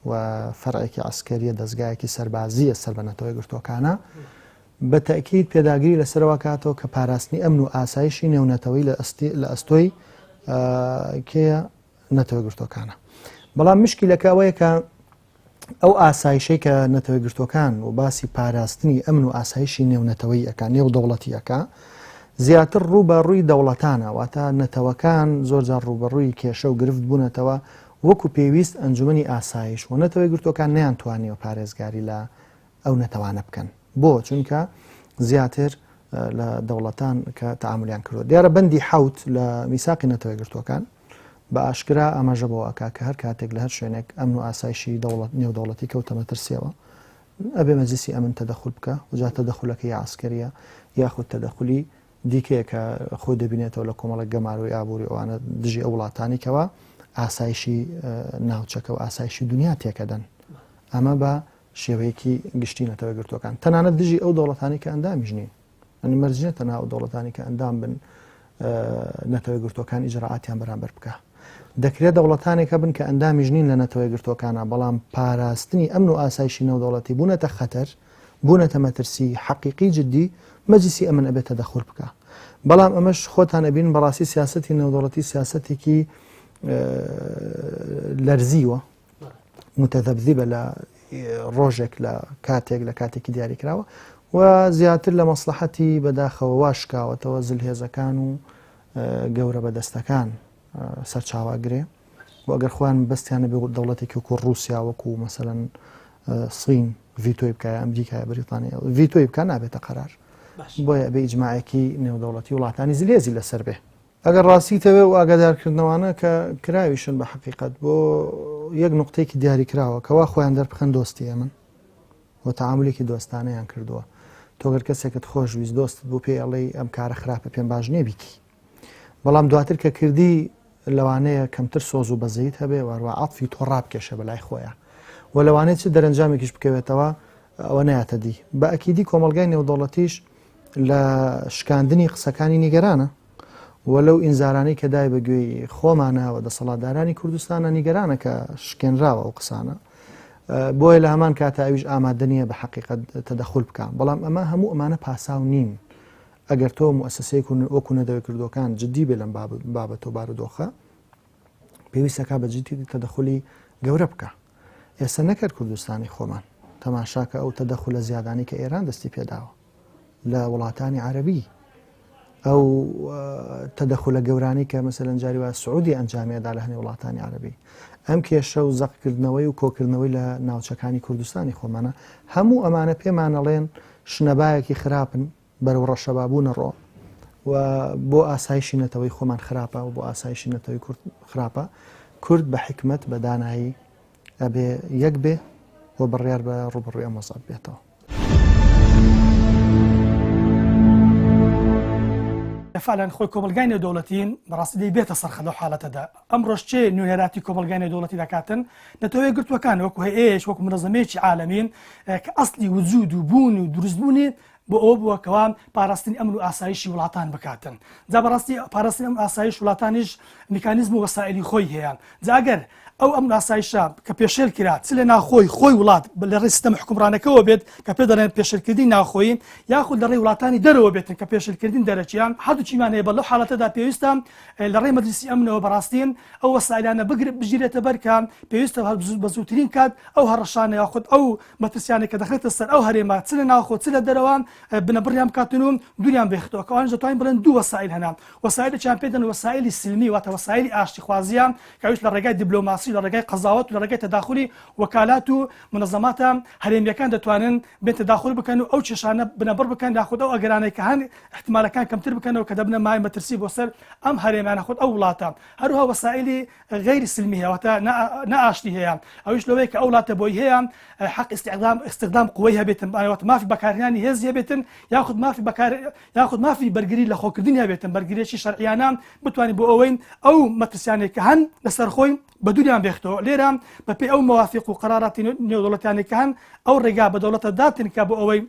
و فەرعێکی عسکەریە دەستگایەکی سەربازیە سەر بە نەتەوە گرتوەکانە بە تەئکید پێداگری لەسەرەوە کاتەوە کە پاراستنی ئەمن و ئاسایشی نێونەتەوەی لە ئەستۆی کێیە نەتەوە گرتوەکانە بەڵام مشکلەکە ئەوەیە کە ئەو ئاسایشەی کە نەتەوە گرتوەکان و باسی پاراستنی ئەمن و ئاسایشی نێونەتەوەی ئەک نێو دەوڵەتی ئەک زیاتر ڕوو بە ڕووی دەوڵەتانە واتە نەتەوەکان زۆرجار ڕووبەڕووی کێشە و گرفت بوونەتەوە وەکو پێویست ئەنجومنی ئاسایش و نەتەوە گرتوەکان نیان توانیوە پارێزگاری لە ئەو نەتەوانە بکەن بۆ چونکە زیاتر لە دەوڵەتان کە تعاملیان کردو دیارە بەندی حوت لە میساقی نەتەوە گرتوەکان بە ئاشکرا ئاماژە بۆ ئەک کە هەر کاتێک لە هەر شوێنێک ئەمن و ئاسایشی دەوڵەت نێودەوڵەتی کەوتە مەترسیەوە ئەبێ مەجلیسی ئەمن تەدەخول بکە وجا تەدەخولەکە یا عسکەریە یاخود تەدەخولی دیکەیە کە خۆی دەبینێتەوە لە کۆمەڵک گەمارۆی ئابووری ئەوانە دژی ئەو وڵاتانی کەەوە ئاسایشی ناوچەکە و ئاسایشی دنیا تێکەدەن ئەمە بە شێوەیەکی گشتی نەتەوە یەکگرتووەکان تەنانەت دژی ئەو دەوڵەتانی کە ئەندامیش نین ئەنی مەرج نییە تەنها ئەو دەوڵەتانی کە ئەندام بن نەتەوە یەکگرتووەکان ئیجرائاتیان بەرامبەر بکە دەکرێت دەوڵەتانێک هەبن کە ئەندامیش نین لە نەتەوە یەکگرتووەکانە بەڵام پاراستنی ئەمن و ئاسایشی نێودەوڵەتی بوونەتە خەتەر بوونەتە مەترسی حەقیقی جدی مەجلیسی ئەمن ئەبێت تەدەخول بکە بەڵام ئەمەش خۆتان ئەبین بەڕاستی سیاسەتی نێودەوڵەتی سیاسەتێکی لەرزیوە متذبذبە لە ڕۆژێک لە کاتێک لە کاتێکی دیاریکراوە و زیاتر لە مەسلحەتی بەداخەوە وا شکاوەتەوە زلهێزەکان و گەورە بەدەستەکان سەرچاوە گرێ و ئەگەر خۆیان بەستیانە بێ دەوڵەتێکی وەکو رووسیا وەکو مەسەەن سین ڤیتۆی بکە ئەمریکای بریتانیا ڤیتۆی بکە نابێتە قەرار بۆیە بێ ئیجماعێکی نێودەوڵەتی وڵاتانی زلێزی لەسەر بێ ئەگەر ڕاستیت هەبێ و ئاگادارکردنەوانە کە کراویشن بە حەقیقەت بۆ یەک نقطەیەکی دیاریکراوە کەوا خۆیان دەربخەن دۆستی ئێمن و تەعامولێکی دۆستانەیان کردووە. تۆ گەر کەسێکت خۆش ویست دۆستت بوو پێی ئەڵێی ئەم کارە خراپە پێم باش نییە بیکی بەڵام دواتر کە کردی لەوانەیە کەمتر سۆز و بەزەیت هەبێ و هەروە عەتفی تۆ ڕابکێشە بەلای خۆیان و لەوانەیە چ دەرەنجامێکیش بکەوێتەوە ئەوە نایەتە دی بە ئەکیدی کۆمەڵگای نێودەوڵەتیش لە شکاندنی قسەکانی نیگەرانە و لەو ئینزارانەی کە دای بە گوێی خۆمانە و دەسەڵاتدارانی کوردستانە نیگەرانە کە شکێنراوە ئەو قسانە بۆیە لە هەمان کاتە ئەویش ئامادە نییە بە حەقیقەت تەدەخول بکە بەڵام ئەمە هەموو ئەمانە پاساو نین ئەگەر تۆ موسسەیەک و وەکو نەتەوە یەکگرتووەکان جدی بێ لەم بابەت و بارودۆخە پێویستەکە بە جدی تەدەخولی گەورە بکە ئێستا نەکرد کوردستانی خۆمان تەماشاکە ئەو تەدەخولە زیادانی کە ئێران دەستی پێداوە لە وڵاتانی عەربی ئەو تەدەخولە گەورانی کە مەسەلەن جاری وا سعودی ئەنجامیدا لە هەنێ وڵاتانی عەربی ئەم کێشە و زەقکردنەوەی و کۆکردنەوەی لە ناوچەکانی کوردستانی خۆمانە هەموو ئەمانە پێمانەڵێن شنەبایەکی خراپن بەرەو ڕەشەبابوونە ڕۆ و بۆ ئاسایشی نەتەوەی خۆمان خراپە و بۆ ئاسایشی نەتەوەی کورد خراپە کورد بە حکمت بە دانایی ئەبێ یەک بێ و بڕیار بە ڕوبڕوی ئەم وەزعە بێتەوە. فعلا خۆی کۆمەڵگای نێودەوڵەتی بەڕاستی دەی بێتە سەرخە لەو حاڵەتەدا ئەمڕۆش چێ نوێنەراتی کۆمەڵگای نێودەوڵەتی دەکاتن نەتەوە یەکگرتووەکان وەکو هەیەش وەکو منەزەمەیەکی عالەمین کە ئەسلی وجود و بوون و دروستبوونی بۆ ئەوە بووە کەوا پاراستنی ئەمن و ئاسایشی وڵاتان بکاتن جا بەڕاستی پاراستنی ئەم ئاسایش وڵاتانیش میکانیزم و وەسائلی خۆی هەیە جا ئەگەر ئەو ئەمن ئاسایشە کە پێشێل کرا چ لە ناخۆی خۆی وڵات لە ڕێی سیستەم حکومڕانەکەوە بێت کە پێ دەڵێن پێشێلکردنی ناخۆیی یاخود لە ڕێی وڵاتانی دەرەوە بێتن کە پێشێلکردن دەرەکیان هەردووکیمان هەیە بە لەو حاڵەتەدا پێویستە لە ڕێی مەجلیسی ئەمنەوە بەڕاستی ئەو وەسائلانە بگر بگیرێتە بەر کە پێویستە بە زووترین کات ئەو هەڕەشانە یاخود ئەو مەترسیانەی کە دەخرێتە سەر ئەو هەرێمە چ لە ناوخۆ چ لە دەرەوە بنەبڕیان بکاتن و دووریان بخێتەوە کە ئەوانیش دەتوانین بڵێن دوو وەسائل هەنە وەسائلێکیان پێ دەن وەسائلی سلمی واتە وەسائلی ئاشتیخوازیە کە ئەویش لە ڕێگای دیبلۆماسی لە ڕێگای قەزاوەت و لە ڕێگای تەداخولی وەکالات و منەزەماتە هەرێمیەکان دەتوانن بێن تەداخول بکەن و ئەو کێشانە بنەبڕ بکەن یاخود ئەو ئەگەرانەی کە هەن احتمالەکان کەمتر بکەنەوە کە دەبنە مای مەترسی بۆ سەر ئەم هەرێمانە خود ئەو وڵاتە هەروها وەسائلی غەیری سلمی هەیە واتە نا ئاشتی هەیە ئەویش لەوەیە کە ئەو وڵاتە بۆی هەیە حەق استعدام استخدام قوەی هەبێتن واتە مافی بەکارهێنانی هێزی هەبێتن یاخود مافی بەکار یاخود مافی بەرگری لە خۆکردنی هەبێتن بەرگریەکی شەرعیانە بتوانین بۆ ئەوەی ئەو مەترسیانێک کە هەن لەسەر خۆی بە دووریان بێختەوە لێرە بەپێی ئەو مەوافق و قەراراتی نێودەوڵەتیانێک کە هەن ئەو ڕێگا بە دەوڵەتە داتن کە بۆ ئەوەی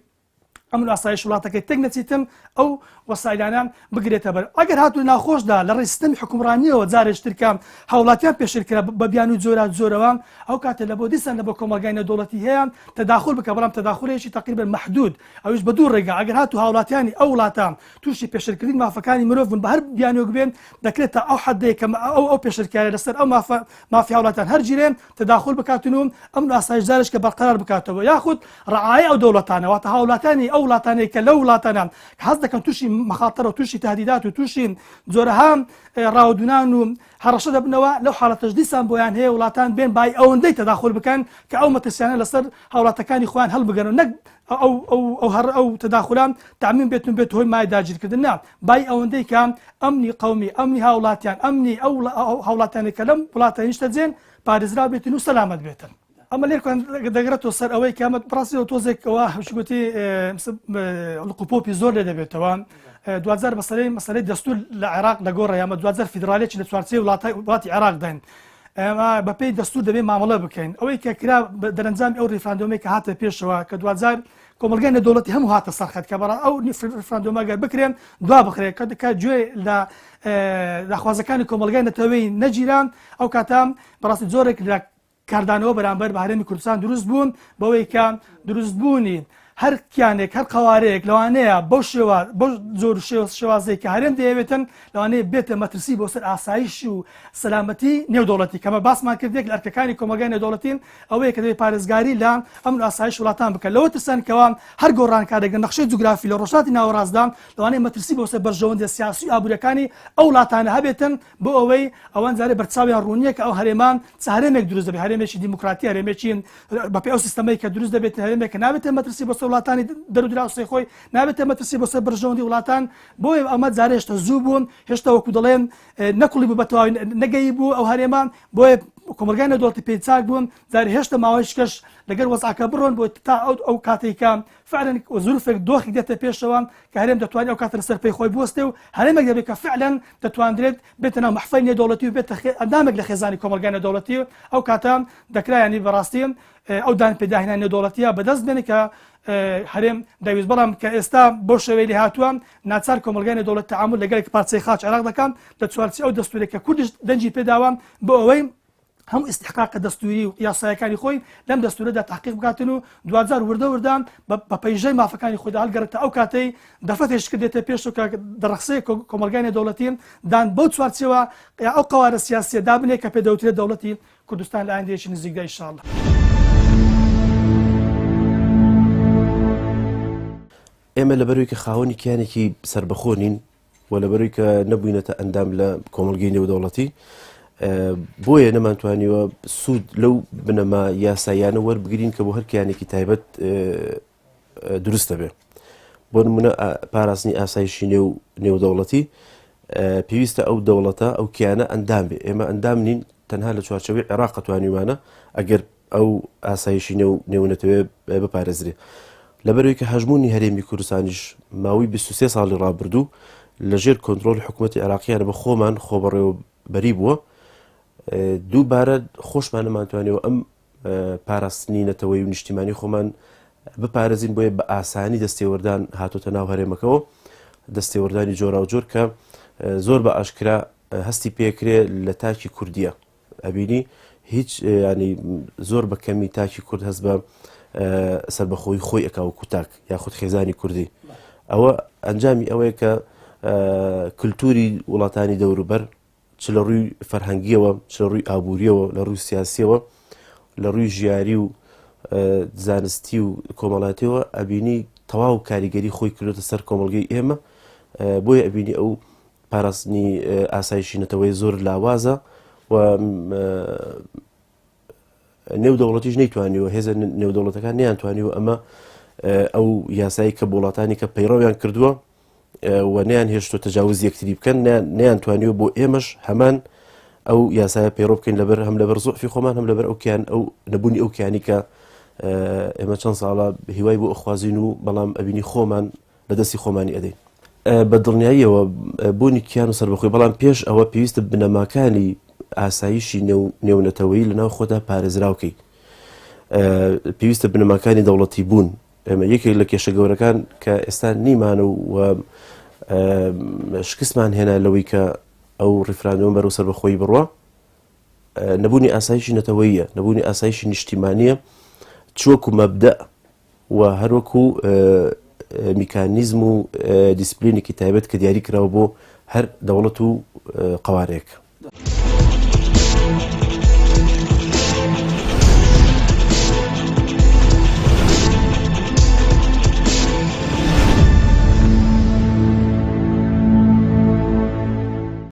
ئەمن و ئاسایش وڵاتەکەی تێک نەچیتن ئەو وەسایلانە بگرێتە بەر ئەگەر هاتوو ناخۆشدا لە ڕێی سیستەمی حکومڕانیەوە جارێک تر کە هاوڵاتیان پێشێل کرا بە بیانووی جۆرا جۆرەوە ئەو کاتە لە بۆ دیسان لە بۆ کۆمەڵگای نێودەوڵەتی هەیە تەداخول بکە بەڵام تەداخولێکی تقریبا محدود ئەویش بە دوو ڕێگا ئەگەر هاتوو هاوڵاتیانی ئەو وڵاتە تووشی پێشێلکردنی مافەکانی مرۆڤ بوون بە هەر بیانووێک بێن دەکرێت تا ئەو حەدەی کە ئەو ئەو پێشێلکاریە لەسەر ئەو مافە مافی هاوڵاتیان هەرگیرێ تەداخول بکاتن و ئەمن و ئاسایش جارێک کە بەرقەرار بکاتەوە یاخود ڕعایە ئەو دەوڵەتانە واتە هاوڵاتیانی ئەو وڵاتانەی کە لەو وڵاتانە کە هەست دەکەن تووشی مەخاتەرە و تووشی تهدیدات و تووشی جۆرەها ڕاودونان و هەڕەشە دەبنەوە لەو حاڵەتەش دیسان بۆیان هەیە وڵاتان بێن بای ئەوەندەی تەداخول بکەن کە ئەو مەترسیانە لەسەر هاوڵاتەکانی خۆیان هەڵبگەن و نەک ئەو ئەو ئەو هەر ئەو تەداخولان تەعمیم بێتن بێت هۆی مای داگیرکردن نا بای ئەوەندەی کە ئەمنی قەومی ئەمنی هاوڵاتیان ئەمنی ئەو هاوڵاتیانەی کە لەم وڵاتە نیشتەجێن پارێزراو بێتن و سەلامەت بێتن. ئەمە لێرکان دەگرێتەوە سەر ئەوەی کە ئەمە بەڕاستیەوە تۆزێک ئەوە گوتی لقوپۆپی زۆر لێ دەبێتەوە دوجار مەسەلەی مەسەلەی دەستور لە عێراق لە گۆڕە ئەمە دوجار فیدراالێکی لە چوارچێ وڵاتی وڵاتی عێراق داین ئێمە بەپێی دەستور دەبێ مامەڵە بکەین ئەوەی کە کرا دەرەنجامی ئەو ریفراندۆمێک کە هاتە پێشەوە کە دوجار کۆمەڵگای نێودەوڵەتی هەموو هاتە سەر خەت کە بەڕا ئەو ریفراندۆمە گەر بکرێن دوا بخرێت کە کە گوێ لە داخوازەکانی کۆمەڵگای نەتەوەی نەگیران ئەو کاتە بەڕاستی جۆرێک لە کاردانەوە بەرامبەر بە هەرێمی کوردستان دروست بوون بەوەی کە دروستبوونی هەر کیانێک هەر قەوارەیەک لەوانەیە بەو شێوە بەو جۆر و شێوە شێوازێک کە هەرێم دەیەوێتن لەوانەیە بێتە مەترسی بۆ سەر ئاسایش و سەلامەتی نێودەوڵەتی کەمە باسمان کرد یەک لە ئەرکەکانی کۆمەڵگای نێودەوڵەتی ئەوەیە کە دەبێت پارێزگاری لە ئەمن و ئاسایش وڵاتان بکەن لەوە ترسان کەوا هەر گۆڕانکارێک لە نەخشەی جوگرافی لە ڕۆژهەڵاتی ناوەڕاستدا لەوانەیە مەترسی بۆ سەر بەرژەوەندیە سیاسی و ئابووریەکانی ئەو وڵاتانە هەبێتن بۆ ئەوەی ئەوان جارێ بەرچاویان ڕوونیە کە ئەو هەرێمە چ هەرێمێک دروست دەبێت هەرێمێکی دیموکراتی هەرێمێکی بەپێی ئەو سیستەمەی کە دروست دەبێت هەرێمێک کە نابێتە مەترسی بۆ سەر وڵاتانی دەر و دراوسێ خۆی نابێتە مەترسی بۆ سەر بەرژەوەندی وڵاتان بۆیە ئەمە جارێ هێشتا زوو بوون هێشتا وەکو دەڵێن نەکوڵی بوو بە تەواوی نەگەی بوو ئەو هەرێمە بۆیە. کۆمەڵگای نێودەوڵەتی پێی چاک بوون جارێ هێشتا ماوەی شکەش لەگەر وەزعەکە بڕۆن بۆ تا ئەو ئەو کاتێک کە فعلا زروفێک دۆخی دێتە پێشەوە کە هەرێم دەتوانێت ئەو کاتە لەسەر پێی خۆی بوەستێ و هەرێمێک دەبێت کە فعلا دەتواندرێت بێتە ناو مەحفەی نێودەوڵەتی و بێتە ئەندامێک لە خێزانی کۆمەڵگای نێودەوڵەتی ئەو کاتە دەکرا ینی بەڕاستی ئەو دان پێداهێنان نێودەوڵەتیە بەدەست بێنێ کە هەرێم دەویست بەڵام کە ئێستا بەو شێوەی لێ هاتووە ناچار کۆمەڵگای نێودەوڵەت تەعامول لەگەڵ پارچەی خاچ عێراق دەکات لە چوارچێوەی ئەو دەستورێک کە کوردیش دەنگی پێداوە بۆ ئەوەی هەموو ئیستحقاقە دەستوری و یاسایەکانی خۆی لەم دەستورەدا تحقیق بکاتن و دواجار وردە وردە بە پەیژەی مافەکانی خۆیدا هەڵگەڕێتە ئەو کاتەی دەرفەتێک شکل دێتە پێش و کە دەڕەخسێ کۆمەڵگای نێودەوڵەتی دان بەو چوارچێوە یا ئەو قەوارە سیاسیە دابنێ کە پێ دەوترێت دەوڵەتی کوردستان لە ئایندەیەکی نزیکدا ئیشاڵڵا. ئێمە لەبەرەوەی کە خاوەنی کیانێکی سەربەخۆ نین و لەبەرەوەی کە نەبووینەتە ئەندام لە کۆمەڵگەی نێودەوڵەتی بۆیە نەمانتوانیوە سوود لەو بنەما یاساییانە وەربگرین کە بۆ هەر کیانێکی تایبەت دروست دەبێ بۆ نمونە پاراستنی ئاسایشی نێو نێودەوڵەتی پێویستە ئەو دەوڵەتە ئەو کیانە ئەندام بێ ئێمە ئەندام نین تەنها لە چوارچەوەی عێراق توانیوانە ئەگەر ئەو ئاسایشی نێو نێونەتەوێ بپارێزرێ. لەبەرئەوەی کە هەژموونی هەرێمی کوردستانیش ماوەی 23 ساڵی ڕابردوو لە ژێر کۆنترۆڵی حکوومەتی عێراقیانە بە خۆمان خۆبەڕێوەبەری بووە دووبارە خۆشمان نەمانتوانیەوە ئەم پاراستنی نەتەوەی و نیشتیمانی خۆمان بپارێزین بۆیە بە ئاسانی دەستێوەردان هاتۆتە ناو هەرێمەکەەوە دەستێوەردانی جۆراوجۆر کە زۆر بە ئاشکرا هەستی پێکرێ لە تاکی کوردیە ئەبینی هیچ ینی زۆر بە کەمی تاکی کورد هەست بە سربەخۆی خۆی ئەکا وەکو تاک یاخود خێزانی کوردی ئەوە ئەنجامی ئەوەیە کە کللتوری وڵاتانی دەوروبەر چ لە ڕووی فەرهەنگیەوە چ لە ڕووی ئابووریەوە لە ڕووی سیاسیەوە لە ڕووی ژیاری و زانستی و کۆمەڵاتیەوە ئەبینی تەواو کاریگەری خۆی کردوتە سەر کۆمەڵگەی ئێمە بۆیە ئەبینی ئەو پاراستنی ئاسایشی نەتەوەی زۆر لاوازە و نێو دەوڵەتیش نەیتوانیوە هێزە نێودەوڵەتەکان نیانتوانیوە ئەمە ئەو یاسایی کە وڵاتانی کە پەیڕەویان کردووە و نیان هێشتۆ تەجاوز یەکتری بکەن نیان توانیوە بۆ ئێمەش هەمان ئەو یاسایە پەیڕۆ بکەین لەبەر هەم لەبەر زۆفی خۆمان هەم لەبەر ئەو کیان ئەو نەبوونی ئەو کیانی کە ئێمە چەند ساڵە هیوای بۆ ئەخوازین و بەڵام ئەبینی خۆمان لە دەستی خۆمانی ئەدەین. بە دڵنیاییەوە بوونی کیان و سەربەخۆی، بەڵام پێش ئەوە پێویستە بنەماکانی ئاسایشی نێو نێونەتەوەیی لە ناو خۆدا پارێزراو کەی. پێویستە بنەماکانی دەوڵەتی بوون. ئێمە یەکێک لە کێشە گەورەکان کە ئێستا نیمانە و شکستمان هێنا لەوەی کە ئەو ڕیفراندۆم بەرەو سەربەخۆیی بڕوا، نەبوونی ئاسایشی نەتەوەییە، نەبوونی ئاسایشی نیشتیمانییە، چ وەکو مەبدەء و هەروەکو میکانیزم و دیسپلینێکی تایبەت کە دیاری کراوە بۆ هەر دەوڵەت و قەوارەیەک.